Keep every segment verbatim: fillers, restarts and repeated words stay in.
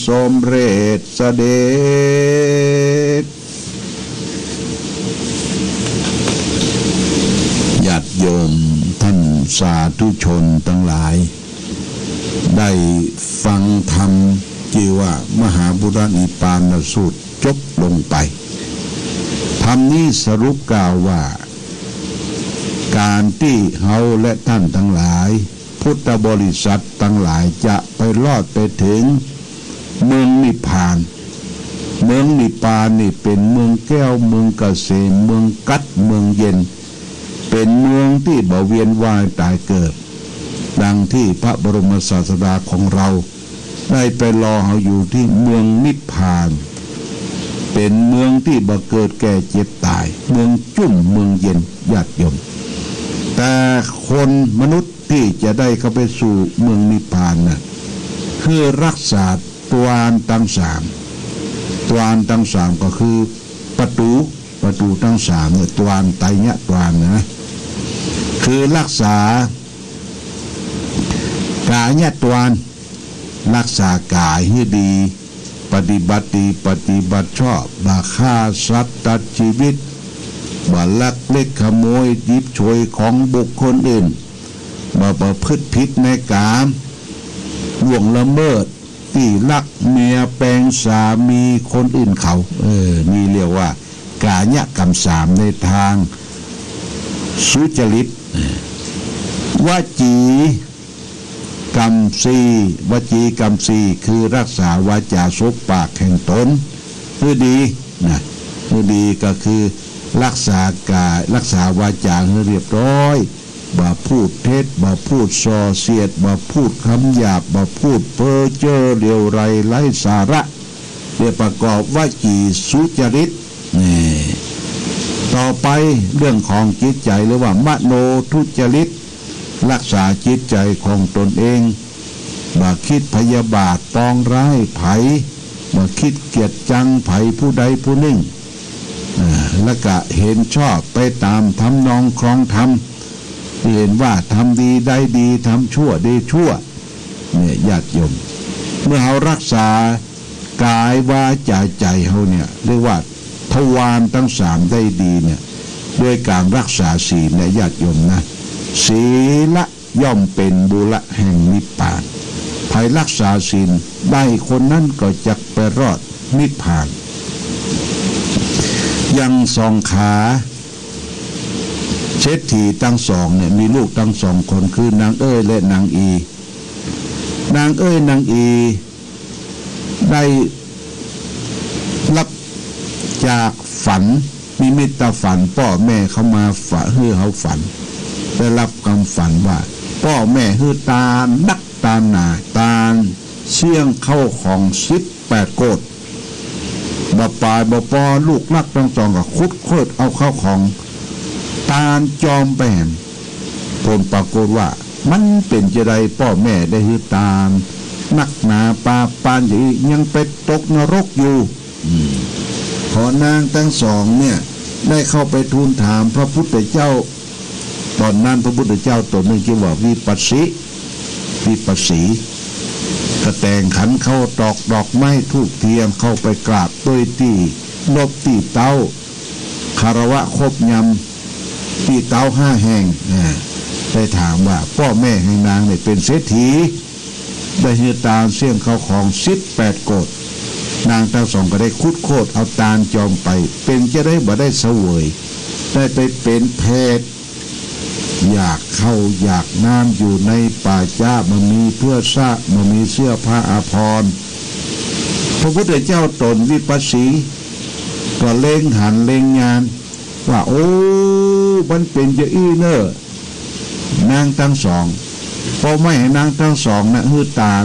สมเร็จเสด็จ ญาติโยมท่านสาธุชนตังหลาย ได้ฟังธรรมจื้อว่ามหาปุระนิพพานสูตรจบลงไป ธรรมนี้สรุปกล่าวว่า ก๋านตี้เฮาและต้านตังหลาย พุทธบริษัทตังหลายจะไปรอดไปเถิงเมืองนิพพาน เมืองนิพพานนี่เป๋นเมืองแก้ว เมืองเกษม เมืองกั๊ด เมืองเย็น เป๋นเมืองตี้บ่เวียนว่ายต๋ายเกิด ดังตี้พระบรมศาสดาของเฮา ได้ไปรอเฮาอยู่ตี้เมืองนิพพาน เป๋นเมืองตี้บ่เกิดแก่เจ็บต๋าย เมืองจุ่ม เมืองเย็น ญาติโยม แต่คนมนุษย์ตี้จะได้เข้าไปสู่เมืองนิพพานน่ะ คือรักษาตวานตังสาม ตวานตังสามก็คือประตู๋ ประตู๋ตังสามเนี่ย ตวาน ไตรยะตวานนะ คือรักษา ก๋ายะตวาน รักษากายหื้อดี ปฏิบัติดี ปฏิบัติชอบ บ่ฆ่าสัตว์ตัดจีวิต บ่ลักเล็กขโมย หยิบฉวยของบุคคลอื่น บ่ประพฤติผิดในกาม ล่วงละเมิด ตี้ฮักเมียแป๋งสามีคนอื่นเขา เออ นี่เรียกว่าก๋ายกรรมสามในตางสุจริต วจีกรรมสี่ วจีกรรมสี่ คือรักษาวาจาสบปากแห่งต๋นหื้อดีนะ หื้อดีก็คือรักษากาย รักษาวาจาหื้อเรียบร้อย บ่พูดเท็จ บ่พูดส่อเสียด บ่พูดกำหยาบ บ่พูดเพ้อเจ้อเลวร้ายไร้สาระ เรียกประกอบวจีสุจริต นี่ ต่อไปเรื่องของจิตใจ๋ หรือว่ามโนทุจริต รักษาจิตใจ๋ของต๋นเอง บ่คิดพยาบาทปองร้ายใผ บ่คิดเกียจจังใผผู้ใดผู้นึ่ง อ่า แล้วก็เห็นชอบไปต๋ามทำนองครองธรรม เห็นว่าทำดีได้ดี ทำชั่วได้ชั่ว เนี่ย ญาติโยม เมื่อเฮารักษากายวาจาใจ๋เฮาเนี่ย เรียกว่าทวารตังสามได้ดีเนี่ย โดยก๋านรักษาศีลเนี่ย ญาติโยมนะ ศีละย่อมเป๋นบุระแห่งนิพพาน ใผรักษาศีลได้คนนั้นก็จักไปรอดนิพพาน อย่างสองขาเศรษฐีตังสองเนี่ย มีลูกตังสองคน คือนางเอ้ยและนางอี นางเอ้ยนางอี ได้ฮับจากฝัน นิมิตฝัน ป้อแม่เขามาฝะ หื้อเฮาฝัน ได้ฮับกำฝันว่า ป้อแม่หื้อตานนักตานหนา ตานเสี้ยงเข้าของสิบแปดโกด บ่ป๋ายบ่ปอ ลูกฮักตังสองก็ขุดโคตรเอาเข้าของตานจอมไปแหม ผลปรากฏว่ามันเป๋นจาใด ป้อแม่ได้หื้อตานนักหนาปาปานจาอี้ ยังไปตกนรกอยู่ อืม พอนางตังสองเนี่ยได้เข้าไปทูลถามพระพุทธเจ้า ต๋อนนั้นพระพุทธเจ้าต๋นนึ่งจื้อว่าวิปัสสี วิปัสสี ก็แต่งขันข้าวตอกดอกไม้ธูปเทียน เข้าไปกราบโดยตี้นบตี้เต๊า คารวะครบยำตี้เต๊าห้าแห่ง อ่า ได้ถามว่าป้อแม่แห่งนางเนี่ยเป๋นเศรษฐี ได้หื้อตานเสี้ยงเข้าของสิบแปดโกด นางตังสองก็ได้ขุดโคตรเอาตานจอมไป เป๋นจาใดบ่ได้เสวย ได้ไปเป๋นเปรต อยากข้าวอยากน้ำอยู่ในป่าจ๊า บ่มีเปื้อซะ บ่มีเสื้อผ้าอาภรณ์ พระพุทธเจ้าต๋นวิปัสสีก็เล็งหันเล็งญาณ ว่า โอ้ มันเป๋นจาอี้เน่อ นางตังสอง ป้อแม่แห่งนางตังสองนะ หื้อตาน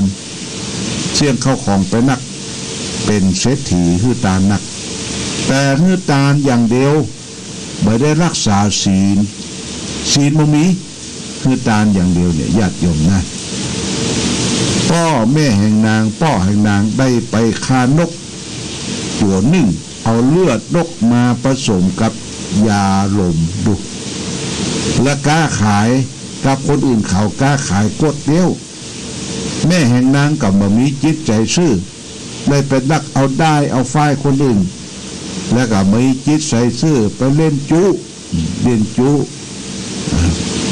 เสี้ยงเข้าของไปนัก เป๋นเศรษฐีหื้อตานนัก แต่หื้อตานอย่างเดียว บ่ได้ฮักษาศีล ศีลบ่มี หื้อตานอย่างเดียวเนี่ย ญาติโยมนะ ป้อแม่แห่งนาง ป้อแห่งนางได้ไปฆ่านกตั๋วนึ่ง เอาเลือดนกมาผสมกับยาลมดู และก๊าขายกับคนอื่นเขา ก๊าขายกดเดียว แม่แห่งนางก็บ่มีจิตใจ๋ซื่อ ได้ไปลักเอาด้ายเอาฝ้ายคนอื่น แล้วก็มีจิตใสซื่อไปเล่นจุ๊ เล่นจุ๊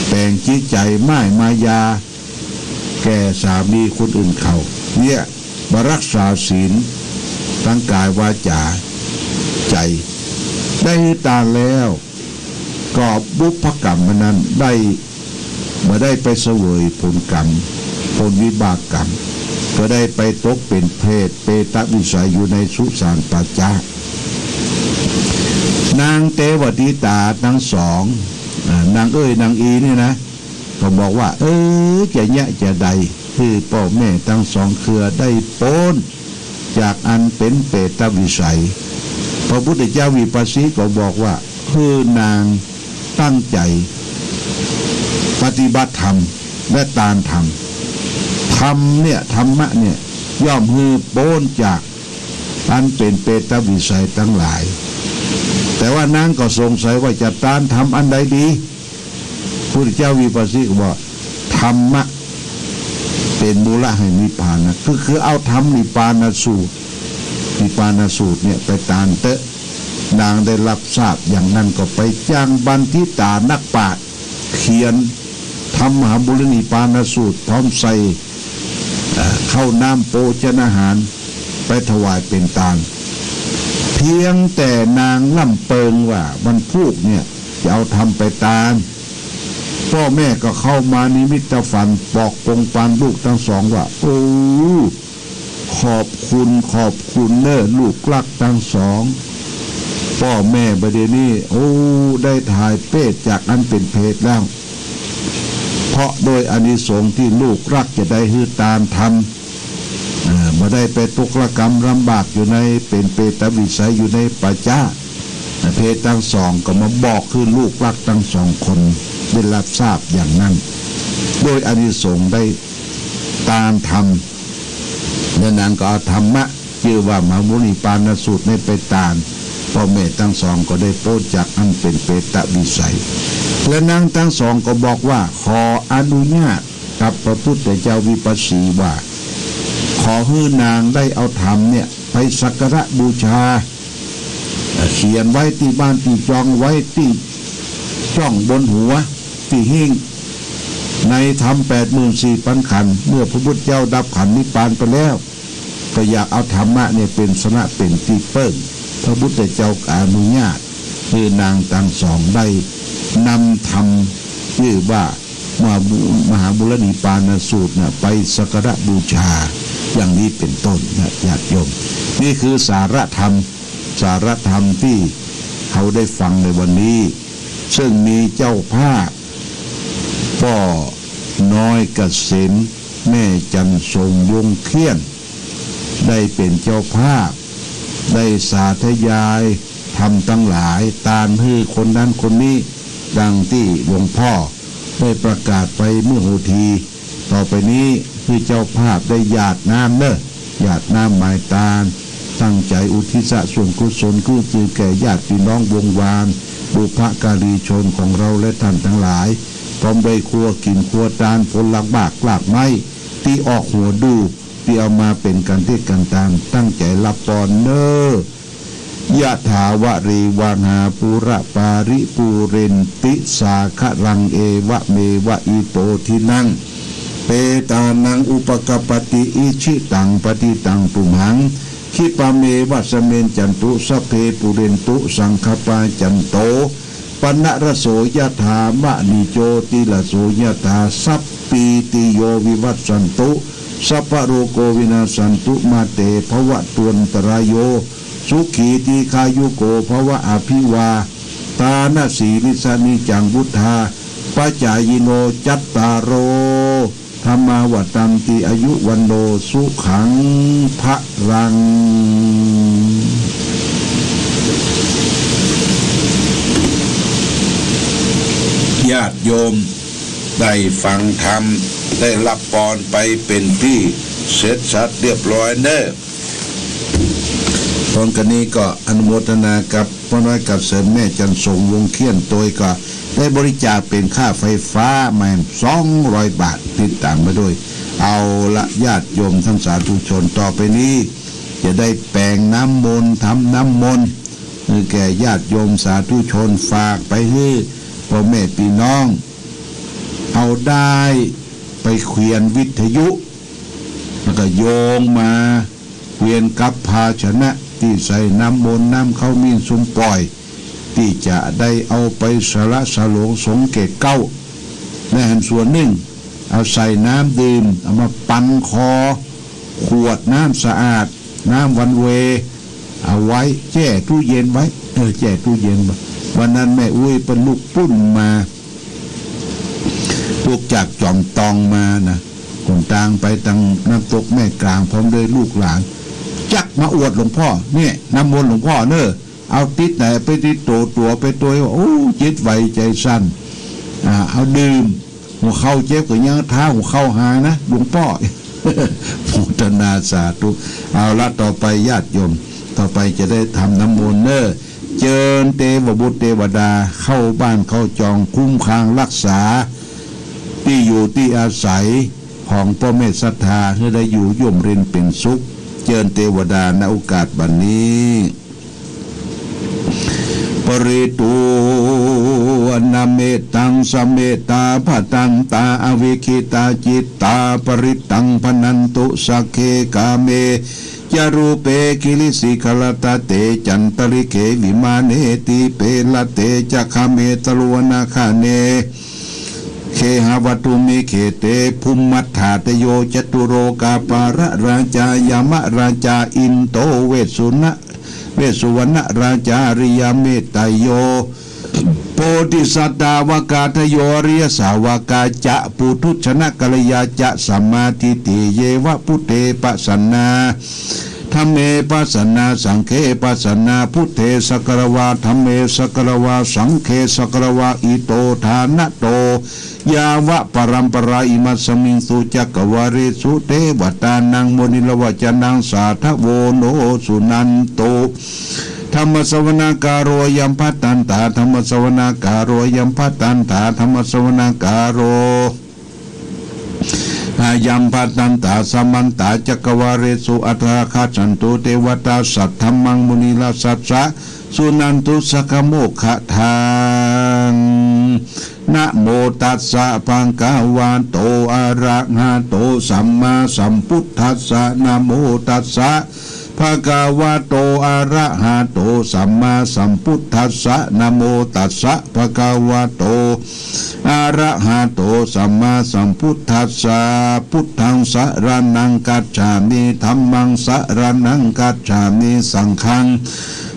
แป๋งจิตใจ๋ม่ายมายา แก่สามีคนอื่นเขา เนี่ย บ่รักษาศีล ตังก๋ายวาจ๋าใจ๋ ได้หื้อตานแล้ว ก็บุพกรรมอันนั้นได้ บ่ได้ไปเสวยผลกรรม ผลวิบากกรรม ก็ได้ไปตกเป๋นเปรต เปตวิสัยอยู่ในสุสานป่าจ๊า นางเตวทิตาตังสอง อ่า นางเอ้ยนางอีเนี่ยนะ ก็บอกว่า เออ จะเยียะจะใด หื้อป้อแม่ตังสองเครือได้ป๊นจากอันเป๋นเปตวิสัย พระพุทธเจ้าวิปัสสีก็บอกว่า หื้อนางตั้งใจ๋ปฏิบัติธรรมและตานธรรม ธรรมเนี่ย ธรรมะเนี่ย ย่อมหื้อป๊นจากอันเป๋นเปตวิสัยตังหลาย แต่ว่านางก็สงสัยว่าจะตานธรรมอันใดดี พุทธเจ้าวิปัสสีก็บอก ธรรมะเป๋นมูละแห่งนิพพานนะ คือ คือเอาธรรมนิพพานสูตร นิพพานสูตรเนี่ยไปตานเต๊อะ นางได้รับทราบอย่างนั้นก็ไปจ้างบัณฑิตานักปราชญ์เขียนธรรมมหามูลนิพพานสูตร พร้อมใส่ เอ่อ ข้าวน้ำโภชนาหาร ไปถวายเป๋นตาน เพียงแต่นางล่ำเปิงว่าวันพูกเนี่ย จะเอาธรรมไปตาน ป้อแม่ก็เข้ามานิมิตฝันบอกปงปานลูกตังสองว่า โอ้ ขอบคุณ ขอบคุณเน่อลูกรักตังสอง ป้อแม่บ่าเดี่ยวนี้ โอ้ ได้ถ่ายเปตจากอันเป๋นเปตแล้ว เพราะโดยอานิสงส์ตี้ลูกรักจะได้หื้อตานธรรม อ่า บ่ได้ไปตกระกำลำบากอยู่ใน เป๋นเปตวิสัยอยู่ในป่าจ๊า เปตตังสองก็มาบอกหื้อลูกรักตังสองคนได้รับทราบอย่างนั้น โดยอานิสงส์ได้ตานธรรม แล้วนางก็เอาธรรมะจื้อว่ามหามูลนิพพานสูตรนี้ไปตาน ป้อแม่ตังสองก็ได้ป๊นจากอันเป๋นเปตวิสัย และนางตังสองก็บอกว่า ขออนุญาตกับพระพุทธเจ้าวิปัสสีว่า ขอหื้อนางได้เอาธรรมเนี่ยไปสักการะบูชา เขียนไว้ตี้บ้านตี้จอง ไว้ตี้จ้องบนหัว ตี้หิ้ง ในธรรมแปดหมื่นสี่พันขันธ์ เมื่อพระพุทธเจ้าดับขันธ์นิพพานไปแล้ว ก็อยากเอาธรรมะเนี่ยเป๋นสรณะเป๋นตี้เปิ้ง พระพุทธเจ้าอนุญาตหื้อนางตังสองได้นำธรรมจื้อว่ามหามู- มหามูลนิพพานสูตรน่ะไปสักการะบูชา อย่างนี้เป๋นต้นนะญาติโยม นี่คือสาระธรรม สาระธรรมตี้เฮาได้ฟังในวันนี้ ซึ่งมีเจ้าภาพ ป้อน้อยเกษม แม่จันทร์สงวงเขี้ยน ได้เป๋นเจ้าภาพ ได้สาธยายธรรมตังหลาย ตานหื้อคนนั้นคนนี้ ดังตี้หลวงพ่อได้ประกาศไปเมื่อหัวที ต่อไปนี้หื้อเจ้าภาพได้หยาดน้ำเน่อ หยาดน้ำหมายตาน ตั้งใจ๋อุทิศส่วนกุศล ขึ้นจือแก่ญาติปี้น้องวงวาน บุพการีชนของเฮาและต้านตังหลาย พร้อมด้วยครัวกิ๋นครัวตาน ผลหมากรากไม้ ตี้ออกหัวดู ตี้เอามาเป๋นกัณฑ์เตศน์กัณฑ์ตาน ตั้งใจ๋ฮับปอนเน่อ ยะถาวะริวะหาปูระปาริปูเรนติสาคะรัง เอวะเมวะอิโตทินัง เปตานังอุปกัปปติ อิชิตังปะติตังตุมหัง คิปะเมวะสะเมนจันตุ สัพเพปูเรนตุสังคะปา จันโต ปะนะระโสยะถา มะณิโจติระโสยะถา สัพพีติโยวิวัชชันตุ สัพพะโรโกวินาสสันตุ มาเตภวะตวันตะราโย สุขีตีฆายุโกภวะ อะภิวาตานะสีลิสสะ นิจจังวุฑฒาปะจายิโน จัตตาโร ธัมมาวัฑฒันติ อายุวัณโณสุขังพะลัง ญาติโยมได้ฟังธรรม ได้ฮับปอนไปเป๋นตี้เสร็จสับเรียบร้อยเน่อ พร้อมกั๋นนี้ก็อนุโมทนากับป้อน้อยเกษม แม่จันทร์สงวงเขี้ยน โตยก็ได้บริจาคเป๋นค่าไฟฟ้ามาสองร้อยบาท ติดต๋ามไปด้วย เอาละญาติโยมต้านสาธุชน ต่อไปนี้ จะได้แป๋งน้ำมนต์ ทำน้ำมนต์หื้อแก่ญาติโยมสาธุชน ฝากไปหื้อป้อแม่ปี้น้อง เอาด้ายไปเขียนวิทยุ แล้วก็โยงมา เวียนกับภาชนะตี้ใส่น้ำมนต์ น้ำขมิ้น สุมป่อย ตี้จะได้เอาไปสละสลงสงฆ์แก่เก๊า และหั้นส่วนนึ่ง เอาใส่น้ำดื่ม เอามาปันคอ ขวดน้ำสะอาด น้ำวันเวย์ เอาไว้แจ้ตู้เย็นไว้ เออ แจ้ตู้เย็นไว้ วันนั้นแม่อุ๊ยเปิ้นลุกปุ้นมา ลุกจากจ๋อมตองมานะ หนตางไปตังน้ำตกแม่กลาง พร้อมด้วยลูกหลาน จั๊กมาอวดหลวงป้อ เนี่ย น้ำมนต์หลวงป้อเน่อ เอาติดไหนไปติดตั๋ว ตั๋วไปตวย โอ้ จิตไหวใจ๋สั่น อ่า เอาดื่ม หัวเข่าเจ็บก็ยังท้าหัวเข่าหายนะ หลวงป้อ โมทนาสาธุ เอาละ ต่อไปญาติโยม ต่อไปจะได้ทำน้ำมนต์เน่อ เจิญเตวบุตรเตวดา เข้าบ้านเข้าจอง คุ้มครองรักษา ตี้อยู่ตี้อาศัย ของป้อแม่ศรัทธา หื้อได้อยู่ย่มเย็นเป๋นสุข เจิญเตวดา ณ โอกาสบัดนี้ ปริตูวนะเมตตัง สะเมตตา ภะทันตา อวิกขิตาจิตตา ปริตตัง ภะนันตุ สักเข กาเม จะ รูเป กิริสิขะรัตตะเต จันตะริเข วิมาเน ตีปะรัตเต จะ คาเม ตะรุวนะคะเน เขหะวัตถุมิกเข เต ภุมมัฏฐาตะโย จะตุโรกาปาละราชา ยะมะราชา อินโด เวสสุนะ เวสสุวรรณราชา อริยะเมตตัยโย โพธิสัตตาวกาทะโย อริยสาวกาจะ ปุถุชนะกัลยาจะ สัมมาทิฏฐิเยวะ พุทเทปะสันนา ธัมเมปะสันนา สังเฆปะสันนา พุทเทสะคะระวา ธัมเมสะคะระวา สังเฆสะคะระวา อิโตทานะโต ยาวะปะรัมปะรา อิมัสสะมิงสุจักกะวาเลสุ เตวะตานัง มุนิระวะจะนัง สาธะโว โน สุนันตุ ธัมมะสะวะนะกาโล อะยัมภะทันตา ธัมมะสะวะนะกาโล อะยัมภะทันตา ธัมมะสะวะนะกาโล อะยัมภะทันตา สะมันตะจักกะวาเลสุ อะถะคะสันตุ เตวะตา สัทธัมมัง มุนิราชสัสสะ สุนันตุ สักขะโมคคะทัง นะโมตัสสะ ภะคะวะโต อะระหะโต สัมมาสัมพุทธัสสะ นะโมตัสสะ ภะคะวะโต อะระหะโต สัมมาสัมพุทธัสสะ นะโมตัสสะ ภะคะวะโต อะระหะโต สัมมาสัมพุทธัสสะ พุทธังสะระณังคัจฉามิ ธัมมังสะระณังคัจฉามิ สังฆัง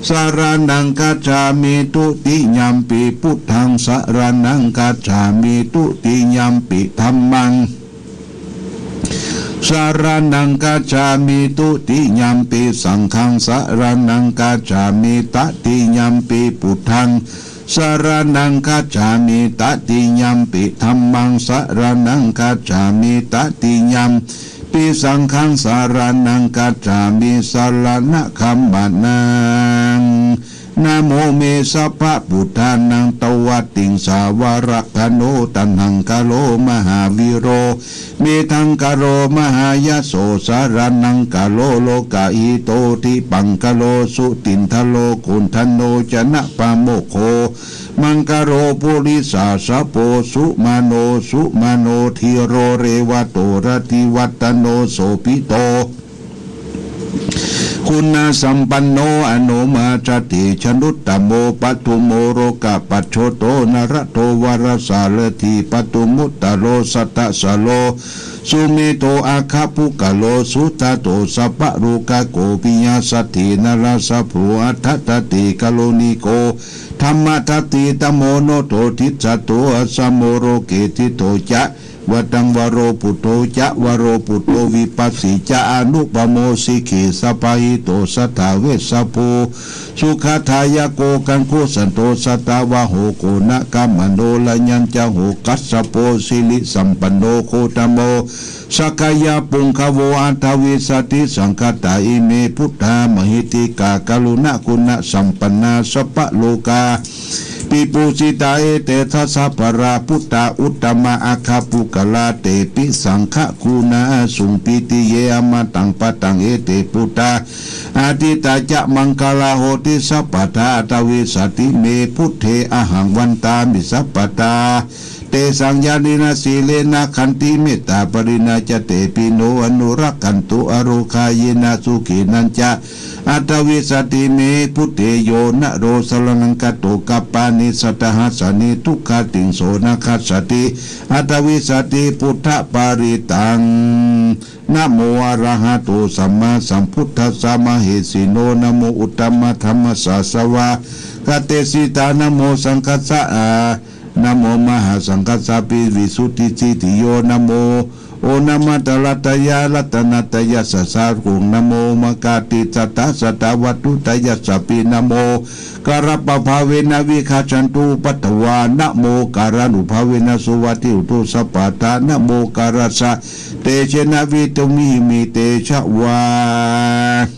สะระณังคัจฉามิ ทุติยัมปิพุทธังสะระณังคัจฉามิ ทุติยัมปิธัมมัง สะระณังคัจฉามิ ทุติยัมปิสังฆังสะระณังคัจฉามิ ตติยัมปิพุทธังสะระณังคัจฉามิ ตติยัมปิธัมมังสะระณังคัจฉามิ ตติยัมปิสังฆังสะระณังคัจฉามิ สะระณะคัมมะนัง นะโมเมสัพพะพุทธานัง ตวะติงสาวะระคะโน ตะหังคะโล มหาวีโร เมธังคะโล มหายะโส สะระณังคะโล โลกะหิโต ทิปังคะโล สุตินทะโล โกณฑันโญ จะนะปะโมคโข มังคะโล ปุริสาสะโพ สุมาโน สุมาโน ธีโร เรวะโต รติวัตตะโน โสภิโต คุณสัมปันโน อโนมาชะเตชะนุตตะโม ปะทุมโม โลกะปัจโชโต นระโท วารสารถี ปะทุมมุตตะโล สัตตะสะโล สุเมโธ อัคคะปุคคะโล สุทัตโต สัพพะโลกะโก ปิยะสัตถี นรสะโพ อัฏฐะทัตติ กะโรณิโก ธัมมะทัตติ ตะโมโนโท ทิสสัตโต อัสสะโม โลเก ทิฏฐโต จะ วะตัง วะโรปุตโธ จะ วะโรปุตโธ วิปัสสี จะ อนุปะโม สิกขี สัพพะหิโต สัตถา เวสสะโพ สุขะทายะโก กังคุสันโธ สะตะวะโห โกณะกะมะโน ระยัญจะโห คัสสะโพ สิริสัมปันโน โคตะโม สักกายะปุงคะโว อัฏฐวิสสัตถิสังฆัตตา อิเม พุทธา มหิทธิกา กรุณาคุณสัมปันนา สัพพะโลกา Pi pūjitā etese sabbe puttā, uttama aggapuggalā, tepi saṅghaguṇā sūnti, ye amataṃ pattaṃ ete buddhā, atītā ca maṅgalā honti sabbadā. Aṭṭhavīsati me buddhe ahaṃ vandāmi sabbadā, tesaṃ ñāṇena sīlena khantimettāpariṇā ca, tepi no anurakkhantu arogā yena sukhī. Nañca aṭṭhavīsati me buddhe, yo naro saraṇaṃ gato, kappāni sattasahassāni, duggatiṃ so na gassati. Aṭṭhavīsati buddhaparittaṃ. Namo arahato sammāsambuddhassa mahesino, namo uttamadhammassa svākkhātissa, namo saṅghassa, namo mahāsaṅghassāpi visuddhijutino. Namo oṇānubhāvāya ratanattayassa sādhukaṃ, namo omakātītassa tassa vatthuttayassapi, namokārappabhāvena vigacchantu upaddavā, namokārānubhāvena suvatthi hotu sabbadā, namokārassa tejena vidhimhi tejavā.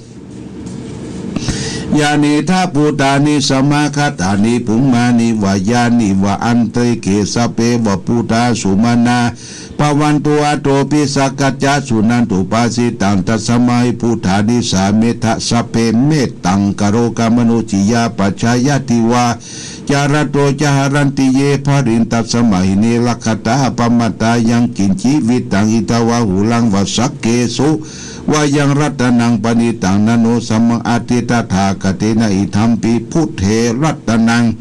Yānīdha bhūtāni samāgatāni, bhummāni vā yāni va antalikkhe, sabbeva bhūtā sumanā bhavantu athopi sakkacca, suṇantu bhāsitaṃ. Tasmā hi bhūtā nisāmetha sabbe, mettaṃ karotha mānusiyā pajāya, divā ca ratto ca haranti ye baliṃ, tasmā hi ne rakkhatha appamattā. Yaṃ kiñci vittaṃ idha vā huraṃ vā, saggesu vā yaṃ ratanaṃ paṇītaṃ, na no samaṃ atthi tathāgatena, idampi buddhe ratanaṃ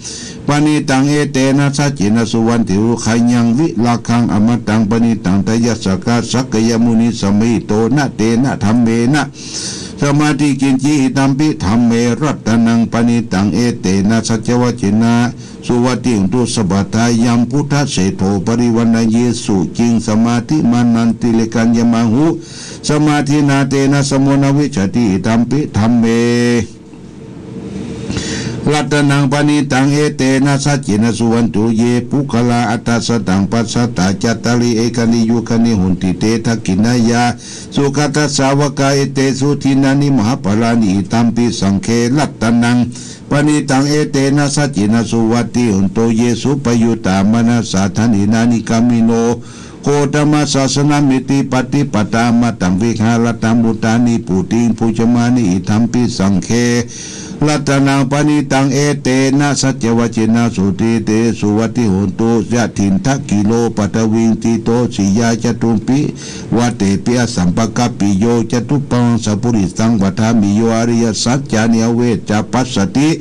paṇītaṃ, etena saccena suvatthi hotu. Khayaṃ virāgaṃ amataṃ paṇītaṃ, tayajjhagā sakyamunī samāhito, na tena dhammena samatthi kiñci, idampi dhamme ratanaṃ paṇītaṃ, etena saccavajjena suvatthi hotu sabbadā. Yambuddhaseṭṭho parivaṇṇayī suciṃ, samādhimānantireksaññamāhu, samādhinā tena samo na vijjati, idampi dhamme ratanaṃ paṇītaṃ, etena saccena suvatthi hotu. Ye puggalā aṭṭha sataṃ pasatthā, cattāri ekalī yugāni honti, te dakkhiṇeyyā sugatassa sāvakā, etesu dinnāni mahapphalāni, idampi saṅghe ratanaṃ paṇītaṃ, etena saccena suvatthi hotu. Ye suppayuttā manasā daḷhena, nikkāmino gotamasāsanamāgacchi, pattipattā amataṃ vigayha, laddhā mudhā nibbutiṃ bhuñjamānā, idampi saṅghe ratanaṃ paṇītaṃ, etena saccavajjena suvatthi hotu. Yathindakhīlo paṭhaviṃ sito siyā, catubbhi vātebhi asampakampiyo, cakkhumaṃ sapurisaṃ vadāmi, yo ariyasaccāni avecca passati,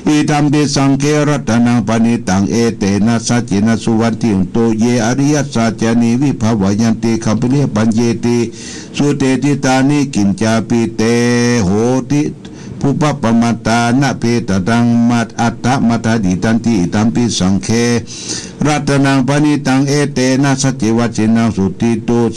idampi saṅghe ratanaṃ paṇītaṃ, etena saccena suvatthi hotu. Ye ariyasaccāni vibhāvayanti, gambhīrapaññentu, sutedhittāni, kiñcāpi te honti bhubbappamatā, na bhedadaṃ atthamadāni tanti, idampi saṅghe ratanaṃ paṇītaṃ, etena saccavajjena suvatthi hotu.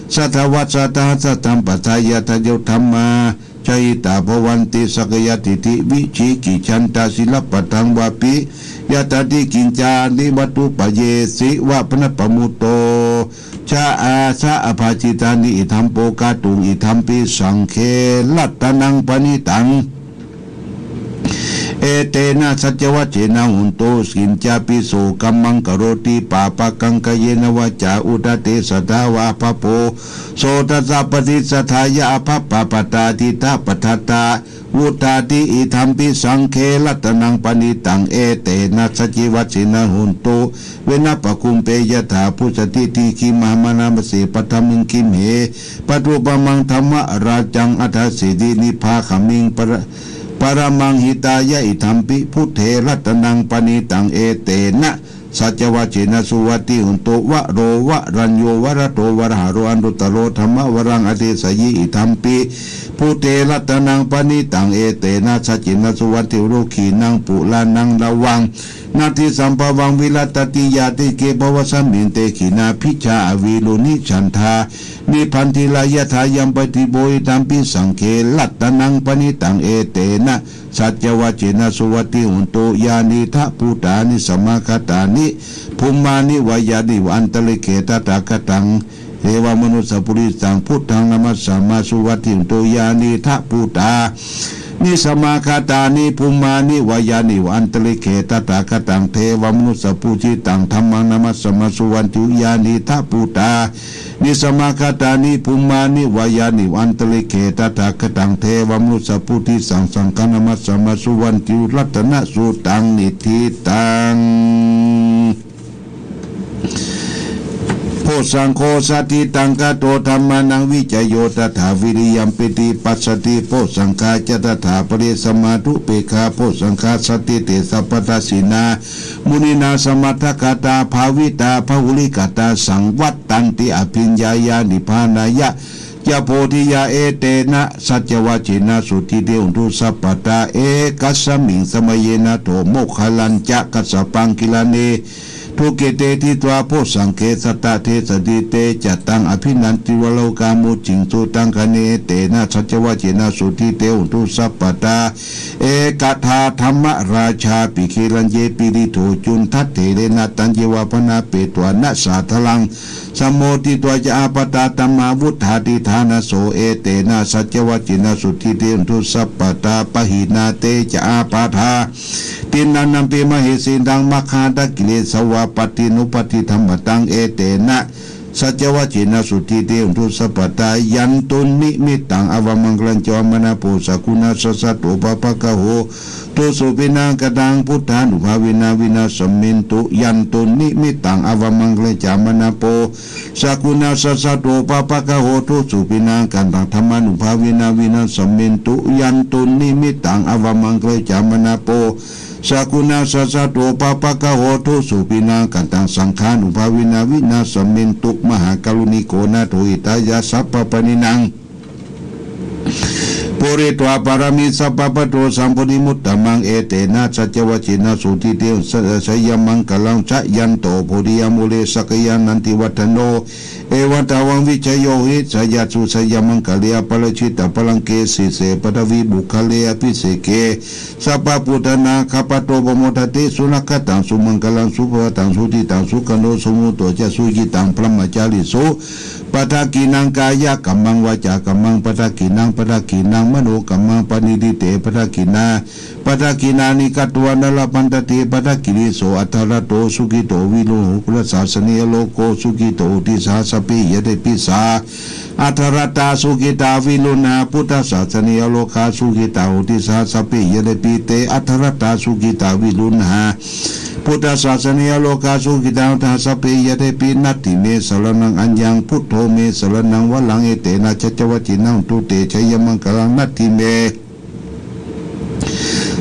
Sahassaṃ vā sahassathaṃ pasāya, tato dhammaṃ jahitā bhavanti, sakkāyadiṭṭhi vicikicchantā, sīlabbataṃ vāpi yadatthiṃ, kiñcāpi na vatthupayesu, vanappamutto ca āsa abhāsitāni, idampo kātuṃ, idampi saṅghe ratanaṃ paṇītaṃ, etena saccavajjena hotu. Kiñcāpi so kammaṃ karoti pāpakaṃ, kāyena vācā uda cetasā vā, abhabbo so tassa paṭicchadāya, abhabbapattā diṭṭhapadassa vuṭṭhāti, idampi saṅghe ratanaṃ paṇītaṃ, etena saccavajjena hotu. Venappagumbe yathā phussitadiṭṭhiṃ, mahāmanāvase paṭhaṅgimhe, tathūpamaṃ dhammarājānaṃ aṭṭhāsi nibāgamiṃ, paramaṃ hitāya, idampi buddhe ratanaṃ paṇītaṃ, etena saccavajjena suvatthi hotu. Varo varaññū varado varāharo, anuttaro dhammavaraṃ adesayī, idampi buddhe ratanaṃ paṇītaṃ, etena saccena suvatthi hotu. Khīṇaṃ purāṇaṃ navaṃ natthi sambhavaṃ, virattacittāyatike bhavasmiṃ, te khīṇabījā aviruḷhichandā, nibbanti rājaguṇayaṃ paribhuṃ, idampi saṅghe ratanaṃ paṇītaṃ, etena saccavajjena suvatthi hotu. Yānīdha bhūtāni samāgatāni, bhummāni vā yāni va antalikkhe, tathāgataṃ devamanussapurisaṃ, buddhaṃ namassāma suvatthi hotu. Yānīdha bhūtāni Nisamagattāni bhummāni vā yāni va antalikkhe tathāgataṃ devamanussapūjitaṃ dhammaṃ namassāma suvatthiyāni. Idha bhūtāni nisamagattāni bhummāni vā yāni va antalikkhe tathāgataṃ devamanussapūjitaṃ saṅghaṃ namassāma suvatthi ratanaṃ suttaṃ niṭṭhitaṃ. Bojjhaṅgo satiṭṭhaṅgato dhammānaṃ vicayo tathā viriyampīti passaddhi. Bojjhaṅgā ca tathāpare samadhupekkhabojjhaṅgā satiṭṭhite sabbadassinā muninā sammadakkhātā bhāvitā bahulīkatā saṃvattanti abhiññāya nibbānāya ca bodhiyā. Etena saccavajjena sotthi te hotu sabbadā. Ekasmiṃ samaye nātho moggallānañca kassapaṃ gilāne dukkhite ṭhitvā bojjhaṅge satta desayi. Te ca taṃ abhinanditvā rogā mucciṃsu taṅkhaṇe. Etena saccavajjena sotthi te hotu sabbadā. Ekadā dhammarājāpi gelaññe pīḷito cundattherena taññeva bhaṇāpetvāna sādaraṃ sammoditvā ca ābādhā tamhā vuṭṭhāti ṭhānaso. Etena saccavajjena sotthi te hotu sabbadā. Pahīnā te ca ābādhā tiṇṇannampi mahesinaṃ maggādhakkilesavā paṭinuppattidhammataṃ. Etena saccavajjena sotthi te hotu sabbadā. Yandunnimittaṃ avamaṅgalañca vāmanāpo sakuṇassa saddo pāpaggaho dussupinaṃ akantaṃ buddhānubhāvena vināsamentu. Yandunnimittaṃ avamaṅgalañca vāmanāpo sakuṇassa saddo pāpaggaho dussupinaṃ akantaṃ dhammānubhāvena vināsamentu. Yandunnimittaṃ avamaṅgalañca vāmanāpo sakuṇassa saddo pāpaggaho dussupinaṃ akantaṃ saṅghānubhāvena vināsamentu. Mahākāruṇiko nātho hitāya sabbapāṇinaṃ pūretvā pāramī sabbā patto sambodhimuttamaṃ. Etena saccavajjena sotthi te hotu jayamaṅgalaṃ. Jayanto bodhiyā mūle sakyānaṃ nandivaḍḍhano evaṃ tvaṃ vijayo hohi jayassu jayamaṅgale. Aparājitapallaṅke sīse paṭhavipokkhare abhiseke sabbabuddhānaṃ aggappatto pamodati. Sunakkhattaṃ sumaṅgalaṃ supabhātaṃ suhuṭṭhitaṃ sukhaṇo sumuhutto ca suyiṭṭhaṃ brahmacārisu. Padakkhiṇaṃ kāyakammaṃ vācākammaṃ padakkhiṇaṃ padakkhiṇaṃ manokammaṃ paṇidhī te padakkhiṇā padakkhiṇāni katvāna labhantatthe padakkhiṇe. So atthaladdho sukhito viruḷho buddhasāsane arogā sukhito hoti saha sabbehi ñātibhi. Saha atthaladdhā sukhitā viruḷhā buddhasāsane arogā sukhitā honti saha sabbehi ñātibhi. Te atthaladdhā sukhitā viruḷhā buddhasāsane arogā sukhitā honti saha sabbehi ñātibhi. Natthi me saraṇaṃ aññaṃ buddho me saraṇaṃ varaṃ etena saccavajjena hotu te jayamaṅgalaṃ. Natthi me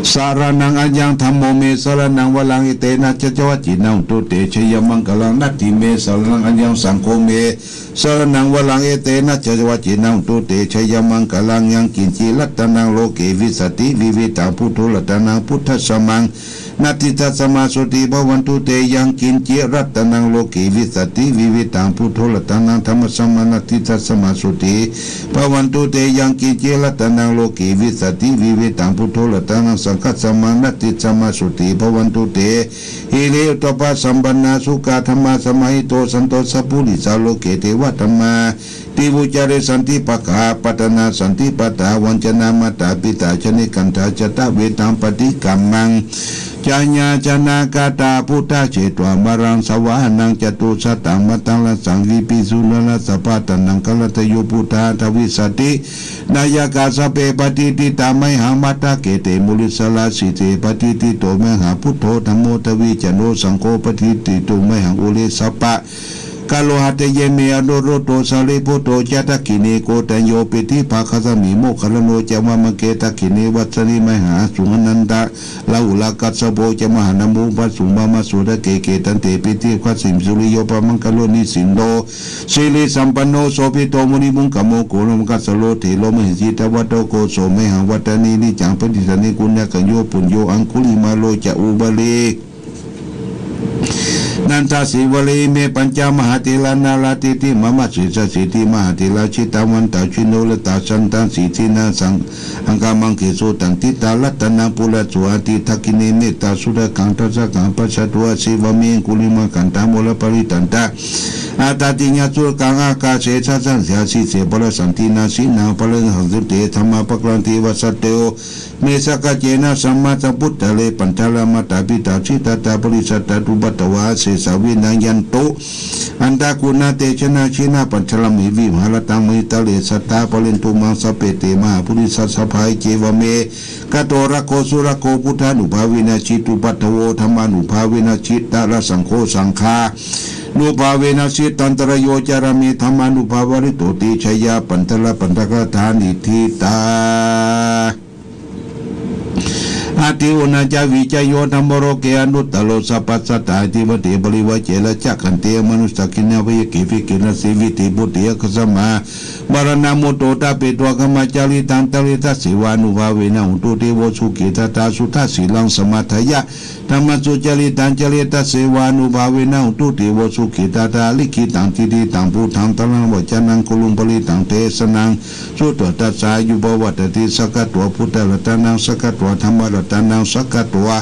saraṇaṃ aññaṃ dhammo me saraṇaṃ varaṃ etena saccavajjena hotu te jayamaṅgalaṃ. Natthi me saraṇaṃ aññaṃ saṅgho me saraṇaṃ varaṃ etena saccavajjena hotu te jayamaṅgalaṃ. Yaṅkiñci ratanaṃ loke vijjati vividhaṃ puthu ratanaṃ buddhasamaṃ natthi tasmā sotthī bhavantu te. Yaṅkiñci ratanaṃ loke vijjati vividhaṃ puthu ratanaṃ dhammasamaṃ natthi tasmā sotthī bhavantu te. Yaṅkiñci ratanaṃ loke vijjati vividhaṃ puthu ratanaṃ saṅghasamaṃ natthi tasmā sotthī bhavantu te. Hiriottappasampannā sukkadhammasamāhito santo sappurisā loke devadhammāti vuccare. Santi pakkhā pattanā santi padā vañcanā mātā pitā jātikañjā jātaveda paṭikkama ca ñāṇagatā buddhā jetvā māraṃ savāhanaṃ catusaccāsabhaṃ āṭārakkhaṃ vipasītuṃ ārakkhaṃ pāturakkhaṃ ārakkhaṃ ātayo buddhā aṭṭhavīsati nāyakā sabbe patiṭṭhitā mayhaṃ matthake te munissarā. Sīse patiṭṭhito mayhaṃ buddho dhammo dvijjano saṅgho patiṭṭhito mayhaṃ ure sabba- karo hadaye me. Anuttaro sārīputto ca dakkhiṇe koṇḍañño piṭṭhibhāgasmiṃ moggallāno ca vāmake. Dakkhiṇe vasassati mayhaṃ āsuṃ ānandarāhulā kassapo ca mahānāmo ubhāsuṃ vāmasotake. Gehavatthumhi piṭṭhibhāgasmiṃ suriyo pabhaṅkaro nisinno sirisampanno sobhito munipuṅgavo. Kumbhīro lomahaṃsā thero mahesī cittavādako so mayhaṃ vadane niccaṃ patiṭṭhāsi guṇākaro. Puṇṇo aṅgulimālo ca upālī ทาสีวลี เม ปัญจมหาเถรา นาราติติ มะมะ เสสะสีติ มหาเถรา ชิตาวันตา ชิโนรตา สันตัสสีตินาสัง อังคามังเกสุ ตันติตา รัตนังปุระสุ อาทิ ทักขิเณ เมตตาสุตะกัง ทัสสะกัง ปัสสะตุ อาสีวะเม กุลิมา ขันธา โมลปะริตันตะ อาตาติญาสุตะกัง อากาเส ทัสสะสี อาสีเส ปะระสันตินา สีนา ปะระสังสุเต ธัมมาปะกรันติ วัสสะโต เม สักกะเจนะ สัมมาสัมพุทธะเล ปัญจะละ มาตาปิตา สิตาตา ปริสตา ทุปัตตวา เสสา วินายันตุ อันตะกุณา เตชะนา ชินา ปัญจะละเม วิมหาลตัง มหิตะเล สัตตา ปะเรนตุ มัง สัพเพ เต มหาปุริสา สัพพา เอ เก วะเม กะโต ระโค สุรโค พุทธานุภาเวนะ จิตตุปัฏฐโว ธัมมานุภาเวนะ จิตตะระสังโฆ สังฆานุภาเวนะ จิตตันตะระโย จาระเม ธัมมานุภาเวนะ ริโตติ ชยา ปัญจะละ ปัญจะกะถา นิฏฐิตา อาทิ อุณาจา วิจโย ธัมโม โรเก อนุตตะโร สัพพัสสัตตา อธิปติ ปริวาเจนะ จะขันเต มนุสสาคินา พยาเก พิเกนะ สีวิติ ปุตติ ยักขสมา มรณะมุตโต ตะเปโต ขมา จาริตัง จาริตะเสวานุภาเวนะ หุนตุ เตโว สุขีตะตา สุทะสีลัง สมาทายะ ธัมมะ สุจาริตัง จาริตะเสวานุภาเวนะ หุนตุ เตโว สุขีตะตา ลิขิตัง ทิฏฐิตัง ปุตถัง ตะรัง วัจจะนัง กุรุง ปริตถัง เตสะนัง สุตวะ ทัสสายุ ปะวัตติ สักขะตวะ พุทธะรัตนัง สักขะตวะ ธัมมะรัตนัง สักขะตวะ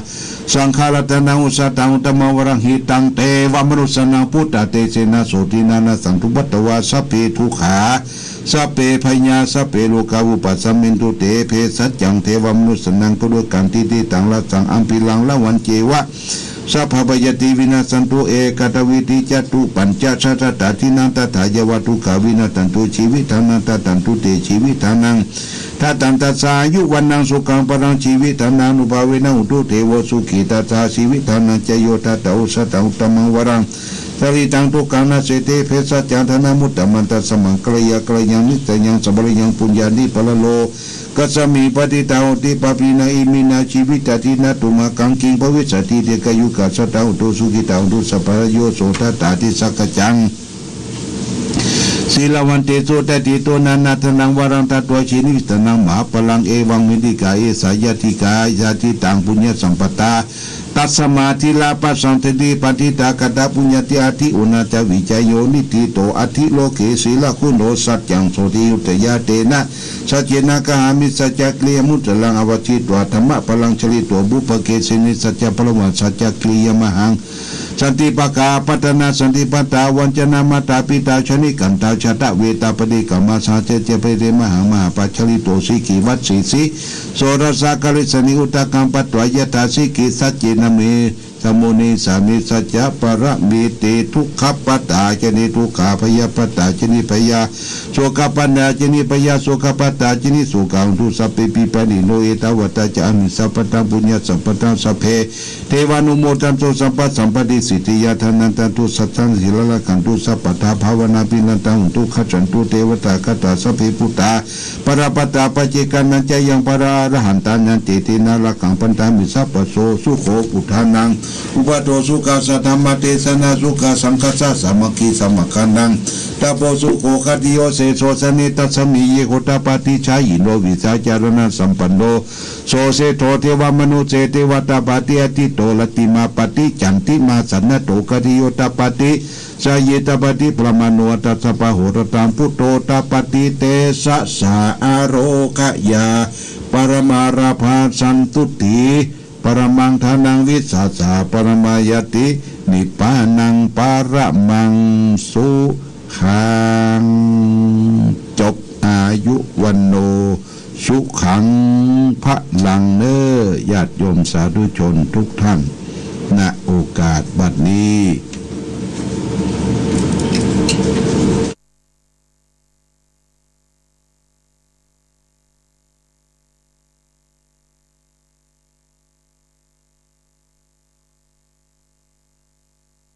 สังฆะรัตนัง อุสสะตัง อุตตะมัง วะรัง หิตัง เตวะมนุสสานัง พุทธะเตเสนะ โสตินะ นะสัง ทุปัตตวา สัพเพ ทุกขา สัพเพ ภยา สัพเพ โรกา วุปัสสะมินตุ เต เภสัชจัง เทวะมนุสสานัง ปุญญะกัง ทิฏฐิตัง รัสสัง อัมภิรัง ละวัญเจวะ สัพพะพยาธิ วินาสสันตุ เอกัตถะวิทธิจะตุ ปัญจะชะตะตะทินัง ตถา ยะวะ ทุกขา วินาสสันตุ ชีวิตฐานัง ทัสสันตุ เต ชีวิตฐานัง ทัสสันตัสสา อายุ วัณณัง สุขัง พะลัง ชีวิตฐานานุภาเวนะ หุนตุ เตโว สุขีตะตา ชีวิตฐานัง จะโย ทัสสะ อุสสะตัง อุตตะมัง วะรัง สะริตัง ทุกขัง นาสเสติ เภสัชจัง ทะนะ มุตตะมัน ตัสสะมัง คะละยะ คะละยัง นิสสะยัง สะบะระยัง ปุญญานิ ปะระโลกัสสะมิง ปะติตา โหนติ ปาปินัง อิมินา ชีวิตา ทินะ ตุมหัง กัง กิง ภะวิสสะติ เต กายุกัสสะตา โหนตุ สุขิตา โหนตุ สัพพะทา โย โส ทัสสะ ทิสสะกัจจัง สีละวันเต สุตติโต นะนะ ทะนัง วะรัง ทัตโต ชีวิตฐานัง มหาพะลัง เอวัง เมธิกา เอสา ญาติกา ญาติตัง ปุญญะสัมปะทา ตัสสะมา ทีระ ปะสัง สันติ ปะติตา กะตะ ปุญญา เต อาทิ อุณาจา วิจโย นิฏฐิโต อัตถิโลเก สีละคุณโห สัจจัง โสติ ยุตยา เตนะ สัจเจนะ กะหามิ สัจจะกิริยา มุตตะรัง อะวัจฉิตวา ธัมมะพะลัง ชะลิตวา บุพเพเกสินี สัจจะพะละวา สัจจะกิริยามหัง สันติปะกา ปัตตานา สันติปัตตา วัญจนา มาตาปิตา ชะนิกันตา ชะตะเวตา ปะฏิกัมมา สะหัสสะ เจ ปะเท มหัง มหาปะชะลิโต สีขีวัสสีสี โสรสะ กะริสสะนิ อุทะกัง ปัตตวา ยะถา สีขี สัจเจนะ เม สะมุนิ สามิ สัจจะปะระเม เต ทุกขะปะตา ชะนิ ทุกขา ภยะปะตา ชะนิ ภยา โสกะปะตา ชะนิ ภยา โสกะปะตา ชะนิ โสกา หุนตุ สัพเพปิ ปะริโน เอตาวะตา จะ อะหมิง สัมปะทัง ปุญญะสัมปะทัง สัพเพ เทวานุโมทันตุ สัพพะสัมปะติ สิทธิยา ทะนันทันตุ สัตถัง สีลัง รักขันตุ สัพพะทา ภาวะนาภิรัตตา หุนตุ ขัตถันตุ เตวะตา ขัตถา สัพเพ ปุตตา ปะระปะตา ปัจเจกานัญจะยัง ปะระอะระหันตานัญ เจเตนะ รักขัง ปันทามิ สัพพะโส สุโข ปุฏฐานัง อุปะโท สุขัสสะ ธัมมะเตสะนา สุขะ สังฆัสสะ สามัคคี สมัคคานัง ตะโป สุโข ขัตติโย เสโส สะเน ตัสสะมิง เย โหตะปะติ ชายิโน วิชาจารณะสัมปันโน โส เสโถ เทวะมนุสเส เตวะตะปะติ อะทิตโต รัตติมาปะติ จันติมา สะนะโต ขัตติโย ตะปะติ สะเย ตะปะติ พะละมาโน อัตถะสะปะโหระตัง พุทโธ ตะปะติ เตสะสะ อะโรคะยา ปะระมาราภา สันตุติ ปะระมัง ทานัง วิสาสะ ปะระมายัตติ นิพพานัง ปะระมัง สุขัง จบ อายุ วัณโณ สุขัง พะลัง เน้อ ญาติโยมสาธุชนทุกท่าน ณ โอกาสบัดนี้